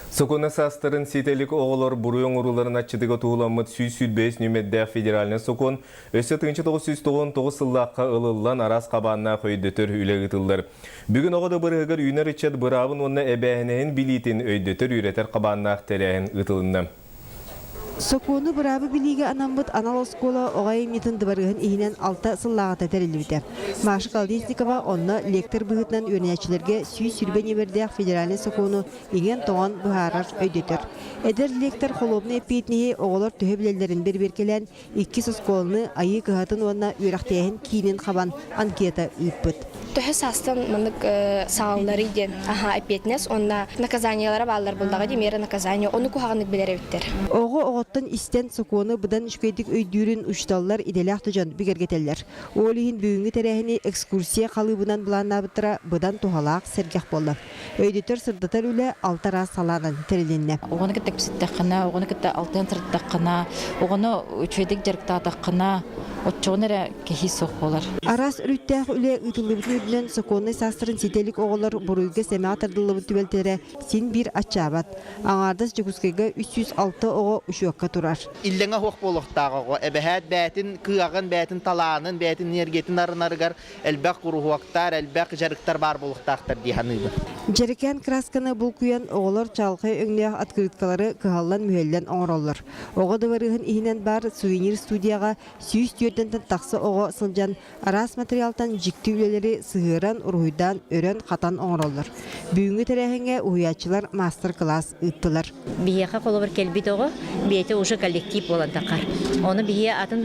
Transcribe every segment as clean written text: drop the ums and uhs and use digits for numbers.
Сокуона саастарын ситэ илик оҕолор буруй оҥорууларын аччатыыга туһуламмыт 125 нүөмэрдээх федеральнай сокуон өссө 1999 сыллаахха ылыллан араас хабааннаах өйдөтөр үлэ ыытыллар. Бүгүн оҕо да бырыһыгар үүнэр ыччат быраабын уонна эбээһинэһин билиитин өйдөтөр-үөрэтэр хабааннаах тэрээһин ыытылынна. Сокуону быраабы билиигэ анаммыт анал оскуола оҕо айымньытын дыбарыаһын иһинэн алта сыллааҕыта тэриллибитэ. Маша Колодезникова онно лектор быһыытынан үөрэнээччилэргэ 120 нүөмэрдээх федеральнай сокуону иҥэн-тоҥон быһаарар, өйдөтөр. Эдэр лектор холуобунай эппиэтинэһи оҕолор төһө билэллэрин бэрэбиэркэлээн, иккис оскуоланы Айыы кыһатын уонна үөрэхтээһин киинин хабан анкета ыыппыт. Төһө саастан маннык саҕаланарый диэн аха эппиэтинэс уонна наказаниелара бааллар буллаҕа дии мера наказания ону куһаҕаннык билэр эбиттэр. Оҕо оҕоттон истэн сокуону быдан үчүгэйдик өйдүүрүн учууталлар идэлээх да дьон бигэргэтэллэр. Ол иһин бүгүҥҥү тэрээһини экскурсия халыыбынан былааннаабыттара быдан туһалаах, сэргэх буолла. Өйдөтөр сырдатар үлэ алта араас салаанан тэрилиннэ. Оҕону кытта кэпсэттэххинэ, оҕону кытта алтыһан сырыттаххына, оҕону үчүгэйдик дьарыктаатаххына, оччоҕуна эрэ киһи суох буолар. Араас өрүттээх үлэ ыытыллыбытын үрдүнэн сокуоннай саастарын ситэ илик оҕолор буруйга-сэмэҕэ тардыллыбыт түбэлтэлэрэ син биир аччаабат. Аҥаардас Дьокуускайга 306 оҕо учуокка турар. Иллэҥэ суох буолуохтаах оҕо эбэһээт бэйэтин кыаҕын, бэйэтин талаанын, бэйэтин энергиятын арынарыгар элбэх куруһуоктар, элбэх дьарыктар баар буолуохтаахтар дии саныыбын. Дьэрэкээн красканы булкуйан оҕолор чаҕылхай өҥнөөх открыткалары кыһаллан-мүһэллэн оҥороллор. Оҕо дыбарыаһын иһинэн баар сувенир студияҕа 104 тахса оҕо сылдьан араас материалтан дьикти үлэлэри сыһыаран, уруһуйдаан, өрөн-хатан оҥороллор. Бүгүҥҥү тэрээһиҥҥэ уһуйааччылар маастар-кылаас ыыттылар. Биһиэхэ холобур кэлбит оҕо бэйэтэ уже коллектив буолан таххар. Ону биһи атын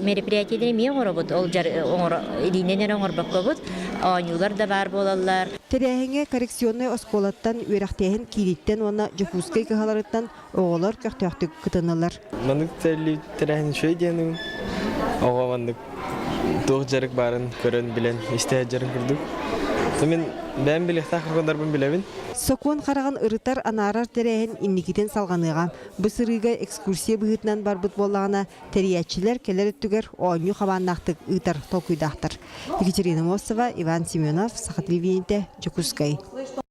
мероприятиелэри эмиэ оҥоробут. Ол оҥоро илиинэн эрэ оҥорбоккобут. Оонньуулар да баар буолаллар. Тэрээһиҥҥэ коррекционнай оскуолаттан, үөрэхтээһин кииниттэн уонна Дьокуускай кыһаларыттан оҕолор көхтөөхтүк кытыннылар. Маннык тэрээһин үчүгэй диэн оҕо маннык туох дьарык баарын көрөн билэн истэ сылдьарын курдук. Мин бэйэм билиэхтээх курдук билэбин. Сокуон хараҕын ырытар, анаарар тэрээһин инникитин салҕаныаҕа. Бу сырыыга экскурсия быһыытынан барбыт буоллаҕына, тэрийээччилэр кэлэр өттүгэр оонньуу хабааннаахтык ыытар толкуйдаахтар. Екатерина Мосова, Иван Семенов, Саха телевидениетэ, Дьокуускай.